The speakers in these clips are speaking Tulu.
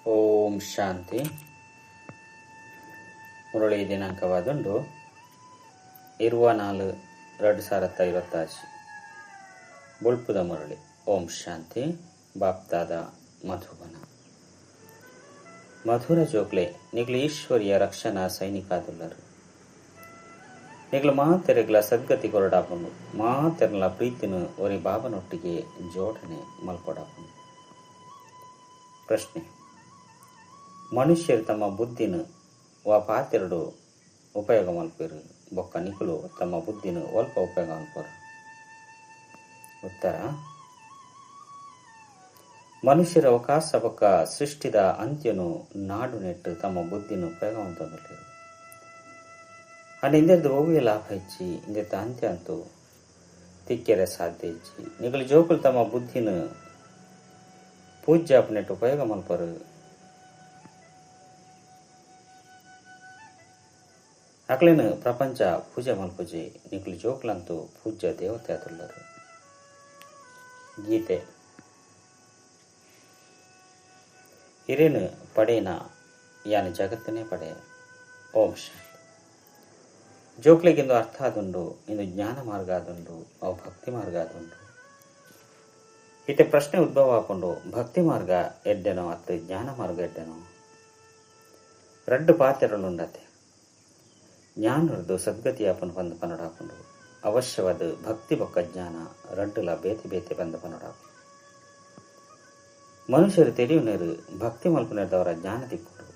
ಓಂ ಶಾಂತಿ. ಮುರಳಿ ದಿನಾಂಕವಾದುಂಡು 24/2026. ಬೊಳ್ಪುದ ಮುರಳಿ. ಓಂ ಶಾಂತಿ. ಬಾಪ್ತಾದ ಮಧುಬನ. ಮಧುರ ಜೋಕ್ಲೆ ನಿಗ್ಲು ಈಶ್ವರಿಯ ರಕ್ಷಣಾ ಸೈನಿಕಾದುಲ್ಲರು. ನಿಗ್ಲು ಮಾತೆರೆಗ್ಲ ಸದ್ಗತಿ ಕೊರಡಾಪುಂಡು. ಮಾತೆರ್ಲ ಪ್ರೀತಿನ ಒರಿ ಬಾಬನೊಟ್ಟಿಗೆ ಜೋಡಣೆ ಮಲ್ಪಡಾಪುಂಡು. ಪ್ರಶ್ನೆ: ಮನುಷ್ಯರು ತಮ್ಮ ಬುದ್ಧಿನ ವಾ ಪಾತೆರಡು ಉಪಯೋಗ ಮಲ್ಪೇರು, ಬೊಕ್ಕ ನಿಕುಲು ತಮ್ಮ ಬುದ್ಧಿನ ಒಲ್ಪ ಉಪಯೋಗ ಮಲ್ಪರು? ಉತ್ತರ: ಮನುಷ್ಯರ ಅವಕಾಶ ಬೊಕ್ಕ ಸೃಷ್ಟಿದ ಅಂತ್ಯನು ನಾಡು ನೆಟ್ಟು ತಮ್ಮ ಬುದ್ಧಿನ ಉಪಯೋಗ ಮಲ್ತೊಂದುಲ್ಲೆರ್. ಅಂಡ ಇಂದೆರ್ದ್ ಒವ್ವೇ ಲಾಭ ಇಜ್ಜಿ, ಇಂದೆತ್ತ ಅಂತ್ಯ ಅಂತೂ ತಿಕ್ಕೆರೆ ಸಾಧ್ಯ ಇಜ್ಜಿ. ನಿಕುಲು ಜೋಕುಲು ತಮ್ಮ ಬುದ್ಧಿನ ಪೂಜ್ಯಾಪನೆಟ್ ಉಪಯೋಗ ಮಲ್ಪರು. ಅಕ್ಲೆನ್ ಪ್ರಪಂಚ ಪೂಜೆ ಮಲ್ಪುಜಿ, ನಿಕುಲು ಜೋಕುಲಂತೂ ಪೂಜ್ಯ ದೇವತೆ ಆದುಲ್ಲರು. ಗೀತೆ. ಹಿರೇನು ಪಡೇನ ಯಾನ ಜಗತ್ತನೇ ಪಡೆಯ. ಓಂ ಶಾಂತಿ. ಜೋಕ್ಲೆಗಿಂದು ಅರ್ಥ ಆದುಂಡು, ಇಂದು ಜ್ಞಾನ ಮಾರ್ಗ ಆದುಂಡು, ಅವು ಭಕ್ತಿ ಮಾರ್ಗ ಆದುಂಡು. ಇತ್ತೆ ಪ್ರಶ್ನೆ ಉದ್ಭವ ಆಪುಂಡು, ಭಕ್ತಿ ಮಾರ್ಗ ಎಡ್ಡೆನೋ ಅತ್ತು ಜ್ಞಾನ ಮಾರ್ಗ ಎಡ್ಡೆನೋ? ರಡ್ಡು ಪಾತೆರಲುಂಡತೆ. ಜ್ಞಾನರದು ಸದ್ಗತಿ ಆಪುಂಡು ಪಂದ್ ಪನೊಡಾಪುಂಡು. ಅವಶ್ಯವಾದ ಭಕ್ತಿ ಬೊಕ್ಕ ಜ್ಞಾನ ರಡ್ಡುಲ ಬೇತೆ ಬೇತೆ ಪಂದ್ ಪನೊಡಾಪುಂಡು. ಮನುಷ್ಯರು ತೆರಿಯುನೇರು ಭಕ್ತಿ ಮಲ್ಪುನೆರ್ದವರ ಜ್ಞಾನ ತಿಕ್ಕುಂಡು,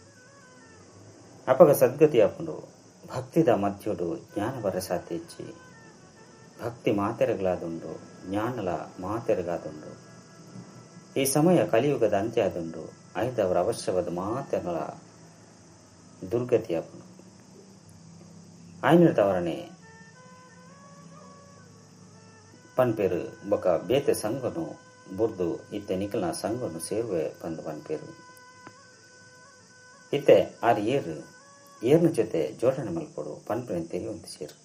ಅಪಗ ಸದ್ಗತಿ ಆಪುಂಡು. ಭಕ್ತಿದ ಮಧ್ಯೋಡು ಜ್ಞಾನ ಬರ ಸಾಧ್ಯ ಇಜ್ಜಿ. ಭಕ್ತಿ ಮಾತೆರೆಗ್ಲಾದುಂಡು, ಜ್ಞಾನಲ ಮಾತೆರೆಗಾದುಂಡು. ಈ ಸಮಯ ಕಲಿಯುಗದ ಅಂತ್ಯ ಆದುಂಡು. ಐದವರ ಅವಶ್ಯವಾದ ಮಾತೆಗಳ ದುರ್ಗತಿ ಆಪುಂಡು. ಆಯ್ನದವರನೆ ಪನ್ಪೇರು ಬೊಕ ಬೇತೆ ಸಂಘನು ಬುರ್ದು ಇತ್ತೆ ನಿಕಲ್ನ ಸಂಘನು ಸೇರುವೆ ಪಂದ್ ಪನ್ಪೇರು. ಇತ್ತೆ ಆರ್ ಏರು ಏರ್ನ ಜೊತೆ ಜೋಡಣೆ ಮಲ್ಪೊಡು ಪನ್ಪಿನ ತೆರಿಯೊಂದು ಸೇರು.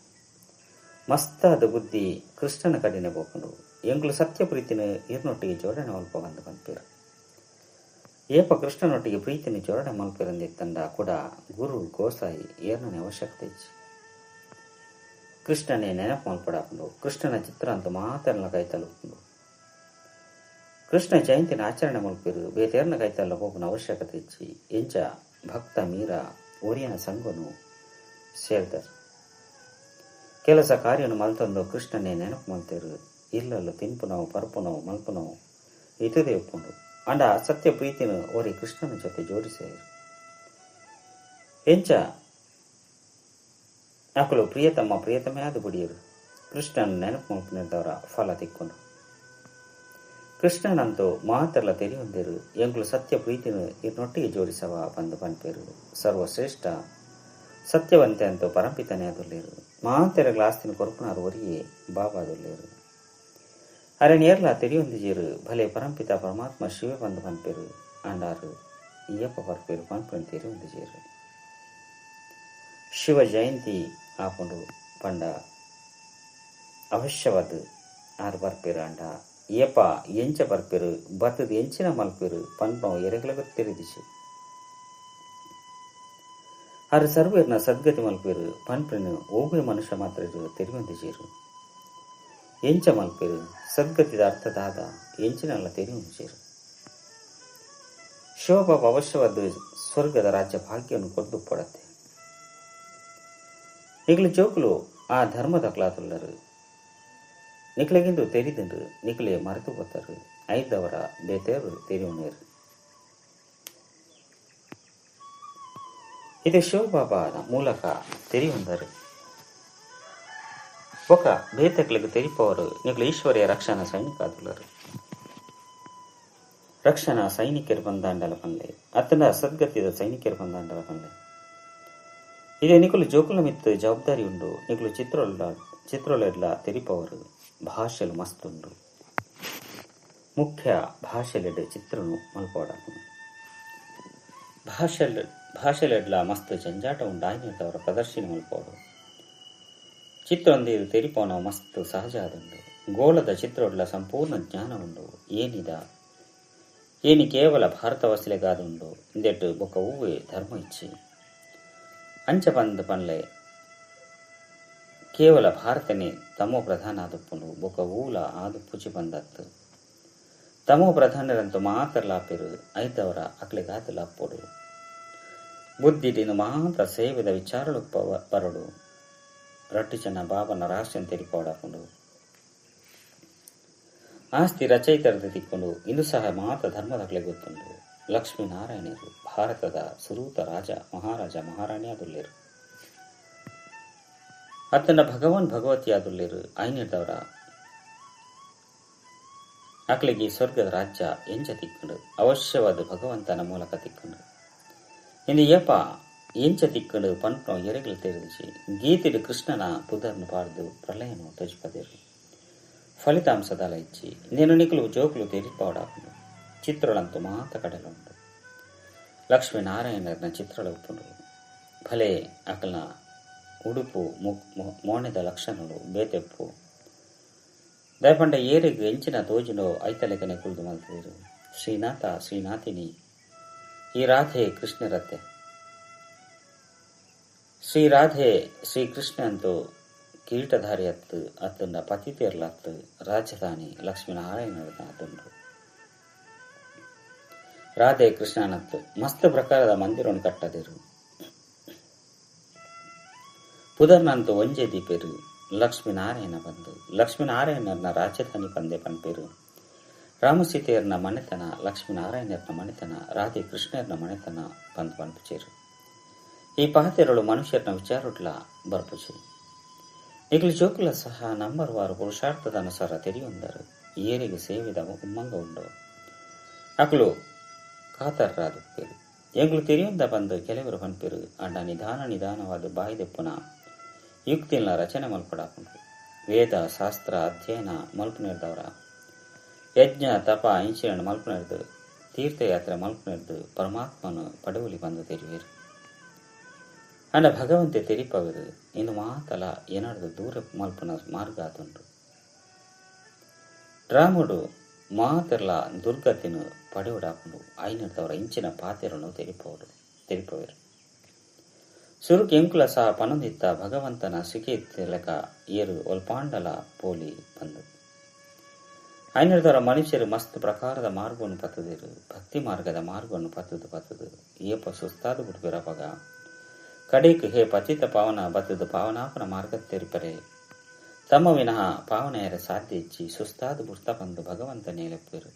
ಮಸ್ತಾದ ಬುದ್ಧಿ ಕೃಷ್ಣನ ಕಡೆನೆ ಪೋಪುಂಡು. ಎಂಕುಲು ಸತ್ಯ ಪ್ರೀತಿನ ಏರ್ನೊಟ್ಟಿಗೆ ಜೋಡಣೆ ಮಲ್ಪ ಬಂದು ಪನ್ಪೇರು. ಏಪ ಕೃಷ್ಣನೊಟ್ಟಿಗೆ ಪ್ರೀತಿನ ಜೋಡಣೆ ಮಲ್ಪೆರಂದಿತ್ತಂಡ ಕೂಡ ಗುರು ಗೋಸಾಯಿ ಏರ್ನನೆ ಅವಶ್ಯಕತೆ ಇಜ್ಜಿ. ಕೃಷ್ಣನೇ ನೆನಪು ಮಲ್ಪಡಾಪುಂಡು. ಕೃಷ್ಣನ ಚಿತ್ರ ಅಂತ ಮಾತೆರ್ನ ಕೈ ತಲುಪುಂಡು. ಕೃಷ್ಣ ಜಯಂತಿನ ಆಚರಣೆ ಮಲ್ಪೇರು. ಬೇತೇರ್ನ ಕೈತಲ್ಲ ಹೋಗುನ ಅವಶ್ಯಕತೆ ಇಜ್ಜಿ. ಎಂಚ ಭಕ್ತ ಮೀರಾ ಒರಿಯನ ಸಂಘನು ಸೇರ್ದರು. ಕೆಲಸ ಕಾರ್ಯನು ಮಲ್ತೊಂದು ಕೃಷ್ಣನೇ ನೆನಪು ಮಲ್ತೇರು. ಇಲ್ಲಲ್ಲ ತಿನ್ಪುನವು ಪರ್ಪುನವು ಮಲ್ಪುನವು ಇತದೇ ಉಪ್ಪುಂಡು. ಅಂಡ ಸತ್ಯ ಪ್ರೀತಿನ ಒರಿ ಕೃಷ್ಣನ ಜೊತೆ ಜೋಡಿసేರು. ಎಂಚ ಅಕುಲು ಪ್ರಿಯತಮ ಪ್ರಿಯತಮೇ ಆದ ಬುಡಿಯರು. ಕೃಷ್ಣನ ನೆನಪು ಮಲ್ಪುನೆರ್ದವರ ಫಲ ತಿಕ್ಕೊಂಡು. ಕೃಷ್ಣನಂತೂ ಮಾತೆರ್ಲ ತೆರಿಯೊಂದೇರು. ಎಂಕುಲು ಸತ್ಯ ಪ್ರೀತಿನ ಇರ್ನೊಟ್ಟಿಗೆ ಜೋಡಿಸವ ಪಂದ್ ಪನ್ಪೇರು. ಸರ್ವಶ್ರೇಷ್ಠ ಸತ್ಯವಂತೆ ಅಂತೂ ಪರಂಪಿತನೇ ಆದುಲ್ಲೇರು. ಮಾತೆರೆಗ್ಲ ಆಸ್ತಿನ ಕೊರಪುನಾರು ಒರಿಯೇ ಬಾಬಾದುಲ್ಲೇರು. ಅರೆ ನೇರ್ಲ ತೆರಿಯೊಂದಿಜೇರು. ಭಲೆ ಪರಂಪಿತ ಪರಮಾತ್ಮ ಶಿವೆ ಬಂದು ಪನ್ಪೇರು. ಅಂಡಾರು ಈಯಪ್ಪ ಪರ್ಪೇರು ಪನ್ಪೇರು ತೆರಿಯೊಂದಿಜೇರು. ಶಿವ ಜಯಂತಿ ಆಪುಂಡು ಪಂಡ ಅವಶ್ಯವಾದ ಆರು ಬರ್ಪೇರು. ಅಂಡ ಏಪ ಎಂಚ ಬರ್ಪೇರು, ಬತ್ತದ ಎಂಚಿನ ಮಲ್ಪೇರು ಪನ್ಪವು ಎರೆಗ್ಲ ಗೊತ್ತಿರಿದಿಶಿ. ಆರು ಸರ್ವೇರ್ನ ಸದ್ಗತಿ ಮಲ್ಪೇರು ಪನ್ಪಿನ ಒವ್ವೇ ಮನುಷ್ಯ ಮಾತ್ರ ತೆರಿಯೊಂದಿಜೇರು. ಎಂಚ ಮಲ್ಪೇರು ಸದ್ಗತಿದ ಅರ್ಥದಾದ ಎಂಚಿನಲ್ಲ ತೆರಿಯೊಂದಿಜೇರು. ಶಿವಬಾಬಾ ಅವಶ್ಯವಾದ ಸ್ವರ್ಗದ ರಾಜ್ಯ ಭಾಗ್ಯವನ್ನು ಕೊದ್ದು ಪಡತ್ತೆ. ನಿಕಲು ಜೋಕುಲು ಆ ಧರ್ಮದ ಕ್ಲಾತುಲ್ಲರು. ನಿಕಲೆಗಿಂದು ತೆರಿದಿಂಡ್ರು, ನಿಕಲೆ ಮರೆತು పోతారు. ಐದವರ ಬೇತೇರು ತೆರಿಯುನೇರು. ಇದು ಶಿವಬಾಬಾನ ಮೂಲಕ ತೆರಿಯುಂದರು. ఒక ಬೇತಕ್ಲಿಗೆ ತೆರಿಪವರು. ನಿಕಲು ಈಶ್ವರಿಯ ರಕ್ಷಣಾ ಸೈನಿಕ ಆದುಲ್ಲರು. ರಕ್ಷಣಾ ಸೈನಿಕರು ಬಂದಾಂಡಲ ಪನ್ಲೆ, ಅತ್ತನ ಸದ್ಗತಿದ ಸೈನಿಕರು ಬಂದಾಂಡಲ ಪನ್ಲೆ. ಇದೇ ನಿಕುಲು ಜೋಕುಲ ಮಿತ್ತು ಜವಾಬ್ದಾರಿ ಉಂಡು. ನಿಕುಲು ಚಿತ್ರೊಲೆಡ್ಲ ತೆರಿಪವರು. ಭಾಷೆಲು ಮಸ್ತುಂಡು. ಮುಖ್ಯ ಭಾಷೆಲೆಡ್ ಚಿತ್ರನು ಮಲ್ಪೋಡಾಪುಂಡು. ಭಾಷೆಲೆಡ್ಲ ಮಸ್ತ್ ಜಂಜಾಟ ಉಂಡು. ಆಯ್ನದವರ ಪ್ರದರ್ಶನ ಮಲ್ಪೋಡು. ಚಿತ್ರೊಂದಿದು ತೆರಿಪೋನ ಮಸ್ತ್ ಸಹಜ ಆದುಂಡು. ಗೋಳದ ಚಿತ್ರೊಡ್ಲ ಸಂಪೂರ್ಣ ಜ್ಞಾನ ಉಂಡು. ಏನಿದ ಏನಿ ಕೇವಲ ಭಾರತವಾಸಿಲೆಗಾದುಂಡು ಇಂದೆಟ್ ಬೊಕ್ಕ ಒವ್ವೆ ಧರ್ಮ ಇಚ್ಚಿ ಅಂಚ ಪಂದ್ ಪನ್ಲೆ ಕೇವಲ ಭಾರತನೇ ತಮೋ ಪ್ರಧಾನ ಆದುಪ್ಪುಂಡು ಬೊಕ್ಕ ಊಲ ಆದುಪ್ಪುಜಿ ಪಂದತ್ತು ತಮೋ ಪ್ರಧಾನರಂತೂ ಮಾತ್ರಲಾಪೆರು ಐತವರ ಅಕ್ಲೆಗಾತಲಾಪೊಡು ಬುದ್ಧಿಟಿನ ಮಾತ್ರ ಸೇವೆದ ವಿಚಾರಳು ಪರಡು ರಟ್ಟು ಜನ ಬಾಬನ ರಹಸ್ಯ ತೆರಿಪೋಡಾಕೊಂಡು ಆಸ್ತಿ ರಚಯಿತರದ ತಿಕ್ಕೊಂಡು ಇಂದು ಸಹ ಮಾತ್ರ ಧರ್ಮದಾಗಲೇ ಗೊತ್ತುಂಟು. ಲಕ್ಷ್ಮೀನಾರಾಯಣರು ಭಾರತದ ಸುರೂತ ರಾಜ ಮಹಾರಾಜ ಮಹಾರಾಣಿಯಾದುಲ್ಲೇರು ಅತ್ತನ ಭಗವಾನ್ ಭಗವತಿಯಾದುಲ್ಲೇರು ಐನಿಡ್ದವರ ಅಕ್ಲಿಗೆ ಸ್ವರ್ಗದ ರಾಜ್ಯ ಎಂಚ ತಿಕ್ಕೊಂಡು ಅವಶ್ಯವಾದ ಭಗವಂತನ ಮೂಲಕ ತಿಕ್ಕೊಂಡು ಇಂದು ಏಪ ಎಂಚ ತಿಕ್ಕೊಂಡು ಪನ್ಪನ ಎರೆಗಳು ತೆರೆದಿಸಿ ಗೀತೆಡು ಕೃಷ್ಣನ ಪುದರ್ನು ಪಾಡ್ದು ಪ್ರಳಯನು ತಜ್ಪದಿರು ಫಲಿತಾಂಶದಲ ಇಚ್ಚಿ నేను ನಿಕಲು ಜೋಕುಲು ತೆರಿಪಾಡಾಪುಂಡು ಚಿತ್ರಗಳಂತೂ ಮಾತ ಕಡಲುಂಟು. ಲಕ್ಷ್ಮೀನಾರಾಯಣನ ಚಿತ್ರಳ ಉಪ್ಪುಂಡು ಭಲೆ ಅಕಲ್ನ ಉಡುಪು ಮೋಣೆದ ಲಕ್ಷಣಗಳು ಬೇತೆಪ್ಪು ದಯಪಂಡ ಏರಿಗು ಎಂಚಿನ ತೋಜಿನೋ ಐತಲೆಕನೆ ಕುಳಿದು ಮಲ್ತಿರು. ಶ್ರೀನಾಥ ಶ್ರೀನಾಥಿನಿ ಈ ರಾಧೆ ಕೃಷ್ಣರತ್ತೆ ಶ್ರೀ ರಾಧೆ ಶ್ರೀಕೃಷ್ಣ ಅಂತೂ ಕಿರೀಟಧಾರಿ ಅತ್ತು ಅತ್ತಂಡ ಪತಿತೇರ್ಲತ್ತು ರಾಜಧಾನಿ ಲಕ್ಷ್ಮೀನಾರಾಯಣನ ಅತ್ತುಂಡು. ರಾಧೆ ಕೃಷ್ಣನತ್ತು ಮಸ್ತ್ ಪ್ರಕಾರದ ಮಂದಿರವನ್ನು ಕಟ್ಟದಿರು ಪುದರ್ನಂತು ಒಂಜೆ ದೀಪೇರು ಲಕ್ಷ್ಮೀನಾರಾಯಣ ಬಂದು ಲಕ್ಷ್ಮೀನಾರಾಯಣನ ರಾಜಧಾನಿ ಪಂದೆ ಪನ್ಪೇರು. ರಾಮಸೀತೆಯರ್ನ ಮನೆತನ ಲಕ್ಷ್ಮೀನಾರಾಯಣರ್ನ ಮನೆತನ ರಾಧೆ ಕೃಷ್ಣರ್ನ ಮನೆತನ ಬಂದು ಪನ್ಪುಚೇರು. ಈ ಪಾತೆರಳು ಮನುಷ್ಯರ್ನ ವಿಚಾರಟ್ಲ ಬರ್ಪುಚಿ ನಿಗಲು ಜೋಕುಲ ಸಹ ನಂಬರ್ ವಾರು ಪುರುಷಾರ್ಥದ ಅನುಸಾರ ತೆರೆಯೊಂದರು ಏರಿಗೆ ಸೇವಿದ ಉಮ್ಮಂಗ ಉಂಡು ಅಕಲು ಕಾತರ್ರಾದುಪ್ಪೇರು ಎಂಗ್ಲು ತೆರೆಯೊಂದ ಬಂದು ಕೆಲವರು ಪನ್ಪೇರು ಅಂಡ ನಿಧಾನ ನಿಧಾನವಾದ ಬಾಯಿದೆಪ್ಪುನ ಯುಕ್ತಿನ ರಚನೆ ಮಲ್ಪಡಾಪುಂಡು. ವೇದ ಶಾಸ್ತ್ರ ಅಧ್ಯಯನ ಮಲ್ಪುನೆರ್ದವರ ಯಜ್ಞ ತಪ ಇಂಚಿನ ಮಲ್ಪುನೆರ್ದು ತೀರ್ಥಯಾತ್ರೆ ಮಲ್ಪುನೆರ್ದು ಪರಮಾತ್ಮನು ಪಡವಲಿ ಬಂದು ತೆರಿವೇರು ಅಂಡ ಭಗವಂತೆ ತೆರಿಪವರು ಇಂದು ಮಾತಲ ಏನಾಡ್ದು ದೂರ ಮಲ್ಪನ ಮಾರ್ಗ ಆತುಂಡು. ರಾముడు ಮಾತೆರ್ಲ ದುರ್ಗತಿನು ಪಡೆಯುಡಾಪುಂಡು ಐನರ್ದವರ ಇಂಚಿನ ಪಾತೆರನ್ನು ತೆರಿಪವರು. ಸುರುಕ್ ಎಂಕುಲ ಸಹ ಪನೊಂದಿತ್ತ ಭಗವಂತನ ಸಿಖಿಲೆಕ ಏರು ಒಲ್ಪಾಂಡಲ ಪೋಲಿ ಬಂದು ಐನರ್ದವರ ಮನುಷ್ಯರು ಮಸ್ತ್ ಪ್ರಕಾರದ ಮಾರ್ಗವನ್ನು ಪತ್ತದಿರು ಭಕ್ತಿ ಮಾರ್ಗದ ಮಾರ್ಗವನ್ನು ಪತ್ತದು ಪತ್ತದು ಏಪ ಸುಸ್ತಾದ ಬಿಡ್ಬಿರಪಗ ಕಡೇಕು ಹೇ ಪತಿತ ಪಾವನ ಬತ್ತದು ಪಾವನಾಪನ ಮಾರ್ಗ ತೆರಿಪರೆ ತಮ್ಮ ವಿನಃ ಪಾವನೆಯರ ಸಾಧ್ಯ ಇಚ್ಚಿ ಸುಸ್ತಾದ ಬುಡ್ತ ಬಂದು ಭಗವಂತನೇ ಲೆಪ್ಪರು.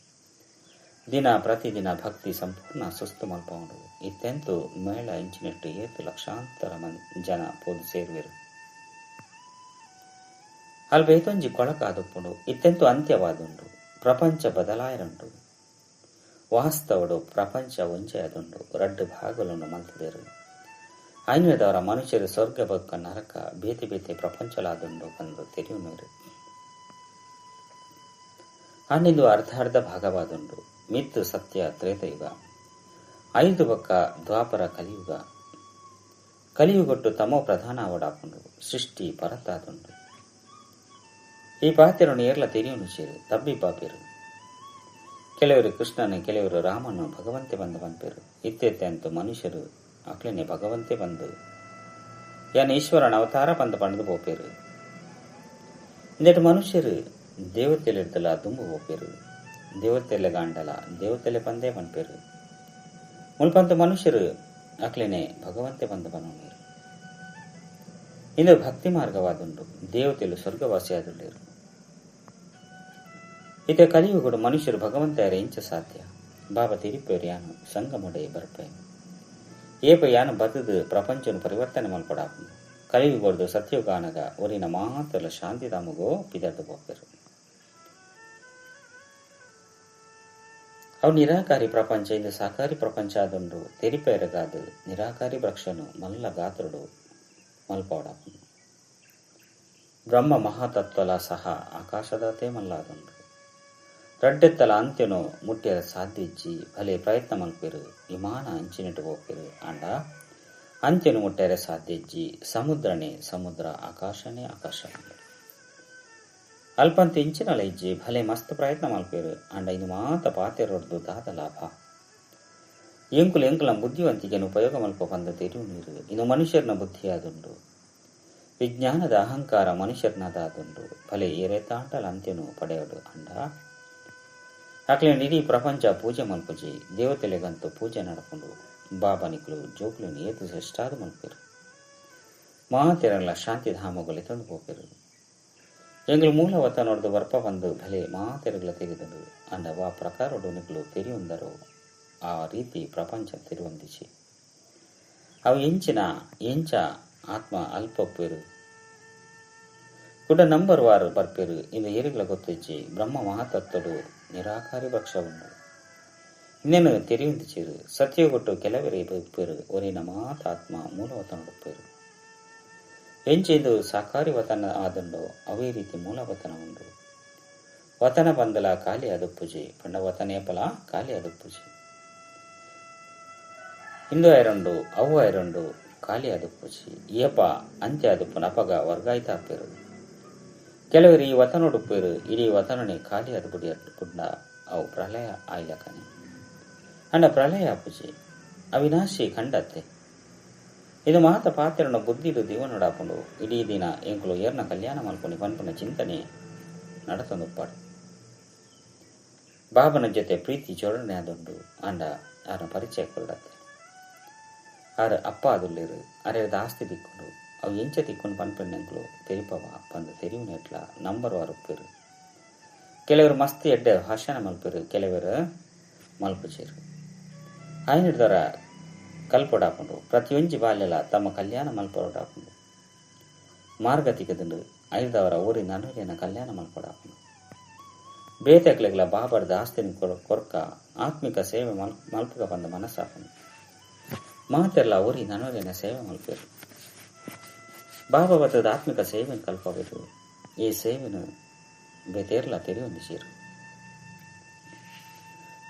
ದಿನ ಪ್ರತಿದಿನ ಭಕ್ತಿ ಸಂಪೂರ್ಣ ಸುಸ್ತು ಮಲ್ಪೌಂಡು ಇತ್ತೆಂತು ಮೇಳ ಇಂಚಿನೆಟ್ಟು ಏತು ಲಕ್ಷಾಂತರ ಜನ ಪೋದು ಸೇರುವೆರು. ಅಲ್ಬೇತೊಂಜಿ ಕೊಳಕಾದುಪ್ಪುಂಡು ಇತ್ತೆಂತು ಅಂತ್ಯವಾದುಂಡು ಪ್ರಪಂಚ ಬದಲಾಯರುಂಡು ವಾಸ್ತವಡು ಪ್ರಪಂಚ ಒಂಜೆ ಅದುಂಡು ರಡ್ಡು ಭಾಗಗಳನ್ನು ಮಲ್ತದೇರು. ಐನದವರ ಮನುಷ್ಯರು ಸ್ವರ್ಗ ಬೊಕ್ಕ ನರಕ ಬೇತೆ ಬೇತೆ ಪ್ರಪಂಚಲಾದುಂಡು ಬಂದು ತೆರೆಯುನರು. ಅನ್ನಿಂದು ಅರ್ಧ ಅರ್ಧ ಭಾಗವಾದುಂಡು ಮಿತ್ತು ಸತ್ಯ ತ್ರೇತಯುಗ ಐದು ಬೊಕ್ಕ ದ್ವಾಪರ ಕಲಿಯುಗ ಕಲಿಯುಗೊಟ್ಟು ತಮೋ ಪ್ರಧಾನ ಅವಡಾಪುಂಡು ಸೃಷ್ಟಿ ಪರತಾದುಂಡು. ಈ ಪಾತೆರನ್ನು ಏರ್ಲ ತೆರೆಯುನು ಸೇರು ತಬ್ಬಿ ಪಾಪೇರು ಕೆಲವರು ಕೃಷ್ಣನ ಕೆಲವರು ರಾಮನು ಭಗವಂತೆ ಬಂದ ಪನ್ಪೇರು ಇತ್ತೆತ್ತೆ ಅಂತೂ ಮನುಷ್ಯರು ಅಕ್ಲೇನೆ ಭಗವಂತೆ ಬಂದು ಯಾನ್ ಈಶ್ವರನ ಅವತಾರ ಬಂದು ಪಂಡದು ಪೋಪೇರು. ಇಂದೆಟ್ ಮನುಷ್ಯರು ದೇವತೆಲಿಡ್ದಲ ದುಂಬು ಪೋಪೇರು ದೇವತೆಲೆ ಗಾಂಡಲ ದೇವತೆಲೆ ಪಂದೇ ಪನ್ಪೇರು ಮುಲ್ಪಂತ ಮನುಷ್ಯರು ಅಕ್ಲೇನೆ ಭಗವಂತೆ ಬಂದು ಪನ್ನೋರು. ಇಂದು ಭಕ್ತಿ ಮಾರ್ಗವಾದುಂಡು ದೇವತೆಲು ಸ್ವರ್ಗವಾಸಿಯಾದುಳ್ಳೇರು. ಇತ ಕಲಿಯುಗಡು ಮನುಷ್ಯರು ಭಗವಂತೆಯರ ಇಂಚ ಸಾಧ್ಯ ಬಾಬಾ ತಿರಿಪೇರು ಯಾನು ಸಂಗಮೊಡೆ ಬರ್ಪೇನು ಏಪ ಯಾನು ಬದುದು ಪ್ರಪಂಚನು ಪರಿವರ್ತನೆ ಮಲ್ಪಡಾಪುಂಡು ಕಲಿಯುಗೊಡ್ದು ಸತ್ಯುಗಾನಗ ಒರಿನ ಮಾತಲ ಶಾಂತಿಧಾಮಗೋ ಪಿದರ್ದು ಪೋಪೆರು. ಅವು ನಿರಾಕಾರಿ ಪ್ರಪಂಚ ಇಂದು ಸಾಕಾರಿ ಪ್ರಪಂಚ ಆದುಂಡು ತೆರಿಪೇರಗಾದು ನಿರಾಕಾರಿ ವೃಕ್ಷನು ಮಲ್ಲ ಗಾತ್ರುಡು ಮಲ್ಪೋಡಾಪುಂಡು. ಬ್ರಹ್ಮ ಮಹಾತತ್ವಲ ಸಹ ಆಕಾಶದತೆ ಮಲ್ಲಾದುಂಡು ರಡ್ಡೆತ್ತಲ ಅಂತ್ಯನು ಮುಟ್ಟಿಯ ಸಾಧ್ಯ ಇಚ್ಚಿ ಭಲೆ ಪ್ರಯತ್ನ ಮಲ್ಪೇರು ವಿಮಾನ ಅಂಚಿನಿಟ್ಟು ಹೋಗ್ಪೇರು ಅಂಡ ಅಂತ್ಯನು ಮುಟ್ಟರೆ ಸಾಧ್ಯ ಇಜ್ಜಿ ಸಮುದ್ರನೇ ಸಮುದ್ರ ಆಕಾಶನೇ ಆಕಾಶ. ಅಲ್ಪಂತ ಇಂಚಿನಲ ಇಜ್ಜಿ ಭಲೆ ಮಸ್ತ್ ಪ್ರಯತ್ನ ಮಲ್ಪೇರು ಅಂಡ ಇಂದು ಮಾತ ಪಾತೆರೊಡ್ದು ದಾದ ಲಾಭ. ಎಂಕುಲು ಎಂಕುಲ ಬುದ್ಧಿವಂತಿಕೆಯನ್ನು ಉಪಯೋಗ ಮಲ್ಪ ಪಂದ ತೆರಿವು ನೀರು. ಇನ್ನು ಮನುಷ್ಯರನ ಬುದ್ಧಿಯಾದುಂಡು. ವಿಜ್ಞಾನದ ಅಹಂಕಾರ ಮನುಷ್ಯರನದಾದುಂಡು. ಭಲೆ ಏರೆ ತಾಂಡಲ ಅಂತ್ಯನು ಪಡೆಯಡು ಅಂಡ ಅಕ್ಲೆ ಇಡೀ ಪ್ರಪಂಚ ಪೂಜೆ ಮಲ್ಪುಜಿ. ದೇವತೆಲೆಗಂತೂ ಪೂಜೆ ನಡಪುಂಡು. ಬಾಬನಿಕ್ಲು ಜೋಕ್ಲು ಏತು ಶ್ರೇಷ್ಠಾದ ಮಲ್ಪೇರು. ಮಾತೆರಲ್ಲ ಶಾಂತಿಧಾಮಗಳು ತಂದು ಹೋಗಿರು. ಎಂಗಳು ಮೂಲ ವತನೊಡ್ದು ಬರ್ಪ ಬಂದು ಭಲೆ ಮಾತೆರಗಳ ತೆಗೆದರು ಅಂಡ ವಾ ಪ್ರಕಾರೊಡು ನಿಕ್ಲು ತೆರಿಯೊಂದರು ಆ ರೀತಿ ಪ್ರಪಂಚ ತೆರುವಂದಿಸಿ ಅವು ಎಂಚಿನ ಎಂಚ ಆತ್ಮ ಅಲ್ಪಪ್ಪೇರು ಕುಡ ನಂಬರ್ ವಾರು ಬರ್ಪೇರು. ಇಂದು ಏರಿಗಳ ಗೊತ್ತಿಚ್ಚಿ ಬ್ರಹ್ಮ ಮಹಾತತ್ವಡು ನಿರಾಕಾರಿ ಭಕ್ಷ ಉಂಡು. ಇನ್ನೇನು ತೆರೆಯುಂದಿಚಿರು ಸತ್ಯಗೊಟ್ಟು ಕೆಲವರೇ ಬಪ್ಪೇರು ಒರಿನ ಮಾತಾತ್ಮ ಮೂಲವತನೊಡುಪ್ಪೇರು. ಎಂಚೆಂದು ಸಾಕಾರಿ ವತನ ಆದುಂಡೋ ಅವೇ ರೀತಿ ಮೂಲವತನ ಉಂಡು. ವತನ ಬಂದಲ ಖಾಲಿ ಅದುಪ್ಪುಜಿ ಪಂಡ ವತನೇಪಲ ಖಾಲಿ ಅದುಪ್ಪುಜಿ. ಇಂದು ಐರಂಡು ಅವು ಐರಂಡು ಖಾಲಿ ಅದುಪ್ಪುಜಿ. ಏಪ ಅಂತ್ಯ ಅದುಪ್ಪು ನಪಗ ವರ್ಗಾಯ್ತಾಪೇರು. ಕೆಲವರು ಈ ವತನೊಡುಪ್ಪೇರು ಇಡೀ ವತನನೆ ಖಾಲಿ ಅದು ಬುಡಿ ಅವು ಪ್ರಳಯ ಆಯ್ಲಕನೆ ಅಂಡ ಪ್ರಳಯ ಅಪ್ಪುಜಿ ಅವಿನಾಶಿ ಖಂಡತ್ತೆ. ಇದು ಮಾತ ಪಾತ್ರನ ಬುದ್ಧಿಡು ದಿವನೊಡಾಪುಂಡು. ಇಡೀ ದಿನ ಎಂಕುಲು ಏರ್ನ ಕಲ್ಯಾಣ ಮಲ್ಪುನಿ ಪನ್ಪುನ ಚಿಂತನೆ ನಡತೊಂದುಪ್ಪಾಡು. ಬಾಬನ ಜೊತೆ ಪ್ರೀತಿ ಜೋಡಣೆ ಆದುಂಡು. ಅಂಡ ಆರನ ಪರಿಚಯ ಕೊರಡತ್ತೆ. ಆರು ಅಪ್ಪ ಅದುಲ್ಲೇರು ಅರೆದ ಆಸ್ತಿ ದಿಕ್ಕೊಂಡು ಅವು ಎಂಚ ತಿಕ್ಕೊಂಡು ಪನ್ಪೆಣ್ಣೆಂಕುಲು ತೆರಿಪವ ಪಂದು ತೆರಿಯುನೆಟ್ಲ ನಂಬರ್ ವಾರುಪ್ಪೇರು. ಕೆಲವರು ಮಸ್ತ್ ಎಡ್ಡೆ ಭಾಷಣ ಮಲ್ಪೇರು, ಕೆಲವರು ಮಲ್ಪುಚೇರು. ಆಯ್ನಿಡ್ದವರ ಕಲ್ಪೊಡಾಪುಂಡು. ಪ್ರತಿಯೊಂಜಿ ಬಾಲ್ಯಲ ತಮ್ಮ ಕಲ್ಯಾಣ ಮಲ್ಪೊಡಾಪುಂಡು. ಮಾರ್ಗ ತಿಕ್ಕದುಂಡು. ಐದವರ ಊರಿನ ಅನುರಿನ ಕಲ್ಯಾಣ ಮಲ್ಪೊಡಾಪುಂಡು. ಬೇತೆಕ್ಲೆಗ್ಲ ಬಾಬರ್ದ ಆಸ್ತಿನ ಕೊರ್ಕ ಆತ್ಮಿಕ ಸೇವೆ ಮಲ್ಪುಗ ಬಂದ ಮನಸ್ಸಾಪುಂಡು. ಮಾತೆಲ್ಲ ಊರಿನ ಅನುರಿನ ಸೇವೆ ಮಲ್ಪೇರು. ಬಾಬಾ ಬತ್ತದ ಆತ್ಮಿಕ ಸೇವೆಯನ್ನು ಕಲ್ಪಬೇಕು. ಈ ಸೇವೆನು ಬೇತೇರ್ಲ ತೆರೆಯೊಂದಿಸಿರು.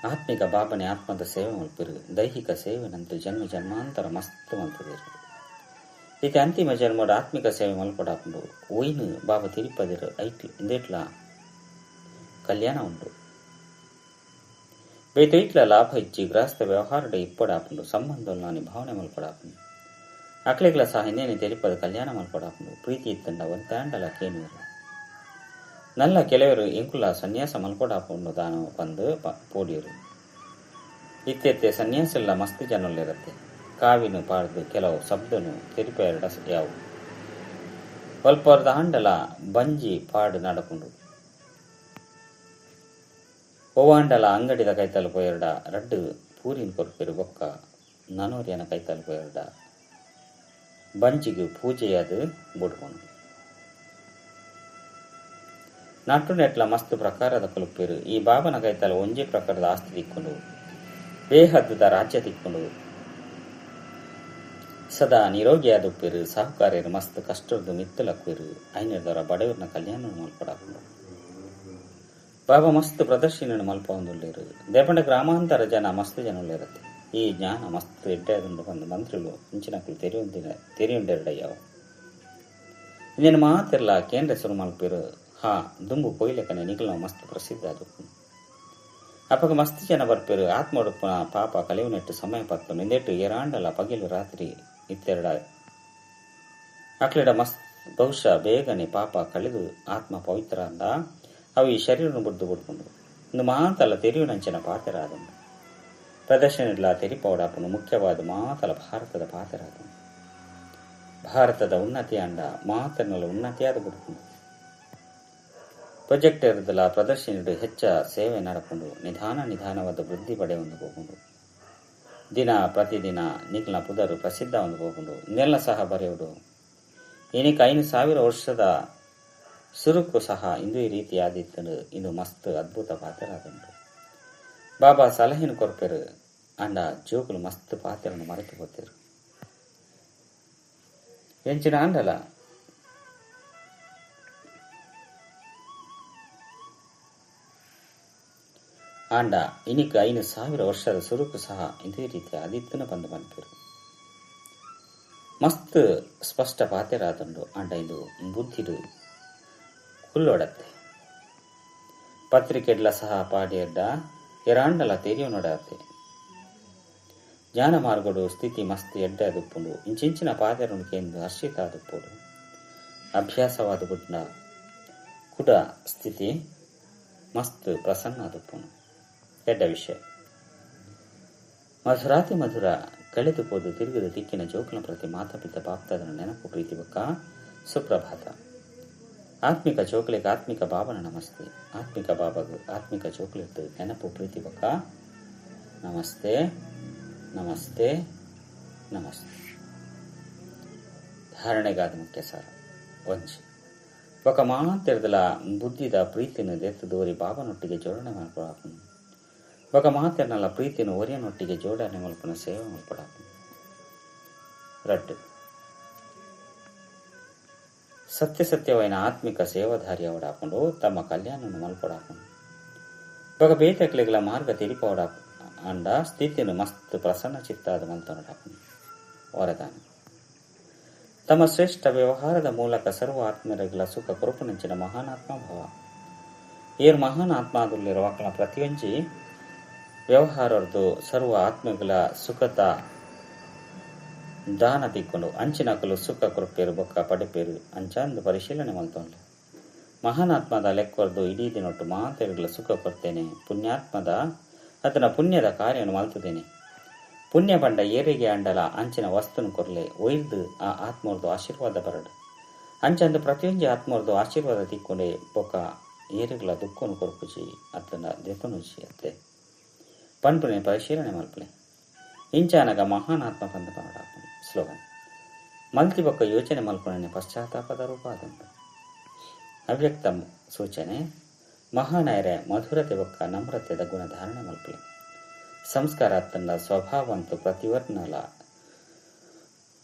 ಆತ್ಮಿಕ ಬಾಬನೆ ಆತ್ಮದ ಸೇವೆ ಮಲ್ಪಿರು. ದೈಹಿಕ ಸೇವೆನಂತೂ ಜನ್ಮ ಜನ್ಮಾಂತರ ಮಸ್ತ್ ಮಲ್ತದಿರು. ಇತ್ತೆ ಅಂತಿಮ ಜನ್ಮದ ಆತ್ಮಿಕ ಸೇವೆ ಮಲ್ಪಡಾಪುಂಡು. ಒಯ್ನು ಬಾಬಾ ತಿರುಪದಿರು ಐಟ್ಲು ಇಂದೇಟ್ಲ ಕಲ್ಯಾಣ ಉಂಡು. ಬೇತೈಟ್ಲ ಲಾಭ ಇಚ್ಚಿ ಗೃಹಸ್ಥ ವ್ಯವಹಾರದ ಇಪ್ಪಡಾಪುಂಡು. ಸಂಬಂಧವನ್ನು ಭಾವನೆ ಮಲ್ಪಡಾಪುಂಡು. ಅಕ್ಲೆಗ್ಲ ಸಹ ಇನ್ನೇನೆ ತೆರಿಪದ ಕಲ್ಯಾಣ ಮಲ್ಪಡಾಪುಂಡು. ಪ್ರೀತಿ ಇತ್ತಂಡ ಒಂತಾಂಡಲ ಕೇನುವರು. ನಲ್ಲ ಕೆಲವರು ಎಂಕುಲ ಸನ್ಯಾಸ ಮಲ್ಪಡಾಪುಂಡು ದಾನ ಬಂದು ಪೋಡಿಯರು. ಇತ್ತೆತ್ತೆ ಸನ್ಯಾಸೆಲ್ಲ ಮಸ್ತ್ ಜನಲ್ಲಿರತ್ತೆ. ಕಾವಿನು ಪಾಡ್ದು ಕೆಲವು ಶಬ್ದನು ತೆರಿಪೆರಡ ಯಾವು ಒಲ್ಪರ್ದ ಆಂಡಲ ಬಂಜಿ ಪಾಡು ನಡಪುಂಡು. ಒವಾಂಡಲ ಅಂಗಡಿದ ಕೈತಲ್ ಪೋಯರ್ಡ ರಡ್ಡು ಪೂರಿನ ಕೊರ್ಪೆರು ಬೊಕ್ಕ ನನೋರಿಯನ ಕೈತಲ್ ಪೋಯರ್ಡ ಬಂಜಿಗೆ ಪೂಜೆಯಾದ ಬುಡ್ಕೊಂಡು ನಟ್ಟು ನೆಟ್ಲ ಮಸ್ತ್ ಪ್ರಕಾರದ ಕಲುಪೇರು. ಈ ಬಾಬನ ಕೈತಲ ಒಂಜೇ ಪ್ರಕಾರದ ಆಸ್ತಿ ತಿಕ್ಕೊಂಡು ಬೇಹದ್ದದ ರಾಜ್ಯ ತಿಕ್ಕೊಂಡು ಸದಾ ನಿರೋಗಿಯಾದುಪ್ಪೇರು. ಸಾಹುಕಾರ್ಯರು ಮಸ್ತ್ ಕಷ್ಟದ್ದು ಮಿತ್ತಲಕ್ಕೇರು. ಐನದವರ ಬಡವರನ್ನ ಕಲ್ಯಾಣ ಮಲ್ಪಡಾಪುಂಡು. ಬಾಬಾ ಮಸ್ತ್ ಪ್ರದರ್ಶನ ಮಲ್ಪ ಹೊಂದುಳ್ಳೇರು. ದೇಪಂಡ ಗ್ರಾಮಾಂತರ ಜನ ಮಸ್ತ್ ಜನ ಉಳ್ಳೇರತ್ತೆ. ಈ ಜ್ಞಾನ ಮಸ್ತ್ ಎಡ್ಡೆದುಂಡು ಬಂದು ಮಂತ್ರಿಗಳು ಇಂಚಿನಕ್ಕಲು ತೆರೆಯುಂಡೆರಡಯ್ಯವು. ಇನ್ನೇನು ಮಾತಿರಲ್ಲ ಕೇಂದ್ರ ಸುರು ಮಲ್ಪೇರು. ಹಾ ದುಂಬು ಪೊಯ್ಲೆಕನೆ ನಿಗಲ ಮಸ್ತ್ ಪ್ರಸಿದ್ಧ ಅದು. ಅಪ್ಪಗ ಮಸ್ತ್ ಜನ ಬರ್ಪೇರು. ಆತ್ಮೊಡುಪ್ಪನ ಪಾಪ ಕಲಿಯುನೆಟ್ಟು ಸಮಯ ಪತ್ತು ನಿಂದೆಟ್ಟು ಏರಾಂಡಲ ಪಗಿಲು ರಾತ್ರಿ ಇತ್ತೆರಡ ಅಕ್ಲೆಡ ಮಸ್ತ್ ಬಹುಶಃ ಬೇಗನೆ ಪಾಪ ಕಳೆದು ಆತ್ಮ ಪವಿತ್ರ ಅಂದ ಅವು ಈ ಶರೀರನ್ನು ಬುಡ್ದು ಬಿಡ್ಕೊಂಡು ಇಂದು ಮಾತಲ್ಲ ತೆರೆಯುನಂಚಿನ ಪಾತ್ರ ಆದಂಡು. ಪ್ರದರ್ಶನ ತೆರಿಪೌಡಾಪನು ಮುಖ್ಯವಾದ ಮಾತಲ ಭಾರತದ ಪಾತ್ರ ಆದನು. ಭಾರತದ ಉನ್ನತಿ ಅಂಡ ಮಾತನ್ನೆಲ್ಲ ಉನ್ನತಿಯಾದ ಬಿಡ್ಕೊಂಡು ಪ್ರೊಜೆಕ್ಟರ್ದಲ ಪ್ರದರ್ಶನ ಹೆಚ್ಚ ಸೇವೆ ನಡಕೊಂಡು ನಿಧಾನ ನಿಧಾನವಾದ ವೃದ್ಧಿ ಪಡೆಯೊಂದು ಹೋಗೊಂಡು ದಿನ ಪ್ರತಿದಿನ ನಿಕ್ಲ ಪುದರು ಪ್ರಸಿದ್ಧ ಒಂದು ಹೋಗೊಂಡು ನೆಲ್ಲ ಸಹ ಬರೆಯುವುದು. ಏನಕ್ಕೆ 5,000 ವರ್ಷದ ಸುರುಕು ಸಹ ಇಂದು ಈ ರೀತಿ ಆದಿತ್ತು. ಇದು ಮಸ್ತ್ ಅದ್ಭುತ ಪಾತ್ರ ಆದುಂಟು. ಬಾಬಾ ಸಲಹೆನು ಕೊರ್ಪೆರು ಅಂಡ ಜೋಕುಲು ಮಸ್ತ್ ಪಾತ್ರವನ್ನು ಮರೆತು ಹೋಗ್ತೇರು. ಎಂಚಿನ ಅಂಡಲ ಆಂಡ ಇನಿಕ್ 5,000 ವರ್ಷದ ಸುರುಕು ಸಹ ಇದೇ ರೀತಿ ಆದಿತ್ತನ ಬಂದು ಬಂದಿರು. ಮಸ್ತ್ ಸ್ಪಷ್ಟ ಪಾತ್ರ ಆದುಂಡು. ಆಂಡ ಇದು ಬುದ್ಧಿಡು ಕುಲ್ಲೊಡತ್ತೆ. ಪತ್ರಿಕೆಡ್ಲ ಸಹ ಪಾಡಿಯಡ್ಡ ಎರಾಂಡಲ ತೆರಿಯೊನೊಡಾತೆ. ಜ್ಞಾನ ಮಾರ್ಗಡು ಸ್ಥಿತಿ ಮಸ್ತ್ ಎಡ್ಡೆ ಆದುಪ್ಪುಂಡು. ಇಂಚಿಂಚಿನ ಪಾತೆರನು ಕೇಂದು ಹರ್ಷಿತ ಆದುಪ್ಪುಡು. ಅಭ್ಯಾಸವಾದ ಬುಡ್ನ ಕುಡ ಸ್ಥಿತಿ ಮಸ್ತ್ ಪ್ರಸನ್ನ ಆದುಪ್ಪುಂಡು. ಎಡ್ಡ ವಿಷಯ. ಮಧುರಾತಿ ಮಧುರ ಕಳೆದು ಪೋದು ತಿರುಗಿದ ತಿಕ್ಕಿನ ಜೋಕುಲ ಪ್ರತಿ ಮಾತಾಪಿತ ಬಾಪ್ತಾದನ ನೆನಪು ಪ್ರೀತಿ ಬೊಕ್ಕ ಸುಪ್ರಭಾತ. ಆತ್ಮಿಕ ಜೋಕುಲೆಗ್ ಆತ್ಮಿಕ ಬಾಬನ ನಮಸ್ತೆ. ಆತ್ಮಿಕ ಬಾಬಗ್ ಆತ್ಮಿಕ ಜೋಕುಲೆಗ್ ನೆನಪು ಪ್ರೀತಿ ಬೊಕ್ಕ ನಮಸ್ತೆ ನಮಸ್ತೆ ನಮಸ್ತೆ. ಧಾರಣೆಗಾದ ಮುಖ್ಯ ಸಾರ ಒಂಜಿ ಬೊಕ್ಕ ಮಾತೆರ್ದಲ ಬುದ್ಧಿದ ಪ್ರೀತಿನ ದೆತ್ತು ದೋರಿ ಬಾಬನೊಟ್ಟಿಗೆ ಜೋಡಣೆ ಮಲ್ಪಡಾಪುನು. ಬೊಕ್ಕ ಮಾತೆರ್ನಲ ಪ್ರೀತಿನ ಒರಿಯನೊಟ್ಟಿಗೆ ಜೋಡಣೆ ಮಲ್ಪುನ ಸೇವೆ ಮಲ್ಪಡಾಪುನು. ರಡ್ಡು ಸತ್ಯ ಸತ್ಯವಾಯಿನ ಆತ್ಮಿಕ ಸೇವಾಧಾರಿ ಅವಡಾಪುಂಡು ತಮ್ಮ ಕಲ್ಯಾಣವನ್ನು ಮಲ್ಪಡಾಪುಂಡು. ಬೊಕ್ಕ ಬೇತಕ್ಲೆಗ್ಲ ಮಾರ್ಗ ತಿರಿಪವಡಾಪು ಅಂಡ ಸ್ಥಿತಿಯನ್ನು ಮಸ್ತ್ ಪ್ರಸನ್ನ ಚಿತ್ತಾದ ಮಲ್ತೊನಡಾಪುಂಡು. ವರದಾನ ತಮ್ಮ ಶ್ರೇಷ್ಠ ವ್ಯವಹಾರದ ಮೂಲಕ ಸರ್ವ ಆತ್ಮೀಯರಿಗಳ ಸುಖ ಕೊರಪುನಂಚಿನ ಮಹಾನ್ ಆತ್ಮ ಭವ. ಏರ್ ಮಹಾನ್ ಆತ್ಮಾದುಲ್ಲಿರುವ ಅಕಲ ಪ್ರತಿಯೊಂಜಿ ವ್ಯವಹಾರದ್ದು ಸರ್ವ ಆತ್ಮಗಳ ಸುಖತ ದಾನ ತಿಕ್ಕೊಂಡು ಅಂಚಿನಕಲು ಸುಖ ಕೊರಪೇರು ಬೊಕ್ಕ ಪಡೆಪೇರು ಅಂಚಾಂದು ಪರಿಶೀಲನೆ ಮಲ್ತೊಂಡು. ಮಹಾನಾತ್ಮದ ಲೆಕ್ಕೊರ್ದು ಇಡೀ ದಿನೊಟ್ಟು ಮಾತೆರುಗಳ ಸುಖ ಕೊರ್ತೇನೆ. ಪುಣ್ಯಾತ್ಮದ ಅದನ್ನ ಪುಣ್ಯದ ಕಾರ್ಯವನ್ನು ಮಲ್ತದೇನೆ. ಪುಣ್ಯ ಪಂಡ ಏರಿಗೆ ಅಂಡಲ ಅಂಚಿನ ವಸ್ತುನು ಕೊರ್ಲೆ ಒಯ್ದು ಆ ಆತ್ಮರ್ದು ಆಶೀರ್ವಾದ ಬರಡು. ಅಂಚಂದು ಪ್ರತಿಯೊಂಜಿ ಆತ್ಮರ್ದು ಆಶೀರ್ವಾದ ತಿಕ್ಕೊಂಡೆ ಬೊಕ್ಕ ಏರುಗಳ ದುಃಖನು ಕೊರ್ಪುಜಿ ಅತ್ತನ ದೆತನುಜಿ ಅತ್ತೆ ಪನ್ಪುನೆ ಪರಿಶೀಲನೆ ಮಲ್ಪಲೆ. ಇಂಚಾನಗ ಮಹಾನ್ ಆತ್ಮ ಪಂದ ಪನಡಾಪುನು. ಸ್ಲೋಗನ್ ಮಲ್ತಿ ಬೊಕ್ಕ ಯೋಚನೆ ಮಲ್ಪುನನೆ ಪಶ್ಚಾತ್ತಾಪದ ರೂಪ ಆದುಂಡು. ಅವ್ಯಕ್ತ ಸೂಚನೆ ಮಹಾನಾಯರೆ ಮಧುರತೆ ಬೊಕ್ಕ ನಮ್ರತೆದ ಗುಣ ಧಾರಣೆ ಮಲ್ಪಲೆ. ಸಂಸ್ಕಾರ ಅತ್ತಂಡ ಸ್ವಭಾವಂತು ಪ್ರತಿವರ್ಣಲ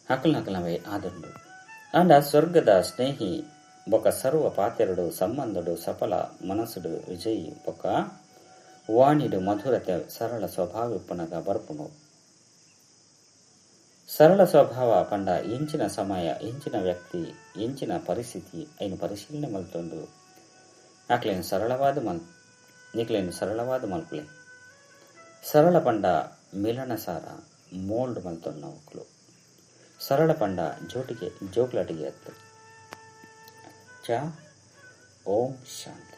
ಅಕಲ್ನಕಲವೇ ಆದುಂಡು. ಅಂಡ ಸ್ವರ್ಗದ ಸ್ನೇಹಿ ಬೊಕ್ಕ ಸರ್ವ ಪಾತೆರಡು ಸಂಬಂಧಡು ಸಫಲ ಮನಸ್ಸುಡು ವಿಜಯಿ ಬೊಕ್ಕ ವಾಣಿಡು ಮಧುರತೆ ಸರಳ ಸ್ವಭಾವ ಬರ್ಪುನು. ಸರಳ ಸ್ವಭಾವ ಪಂಡ ಎಂಚಿನ ಸಮಯ ಎಂಚಿನ ವ್ಯಕ್ತಿ ಎಂಚಿನ ಪರಿಸ್ಥಿತಿ ಐನು ಪರಿಶೀಲನೆ ಮಲ್ತೊಂದು ಆಕ್ಲೇನು ಸರಳವಾದ ಮಲ್ ನಿಕ್ಲೇನು ಸರಳವಾದ ಮಲ್ಪಲೆ. ಸರಳ ಪಂಡ ಮಿಲನಸಾರ ಮೋಲ್ಡ್ ಮಲ್ತೊನ್ನ ಒಕ್ಲು. ಸರಳ ಪಂಡ ಜೋಟಿಗೆ ಜೋಕ್ಲಾಟಿಗೆ ಅತ್ತು. ಚ ಓಂ ಶಾಂತಿ.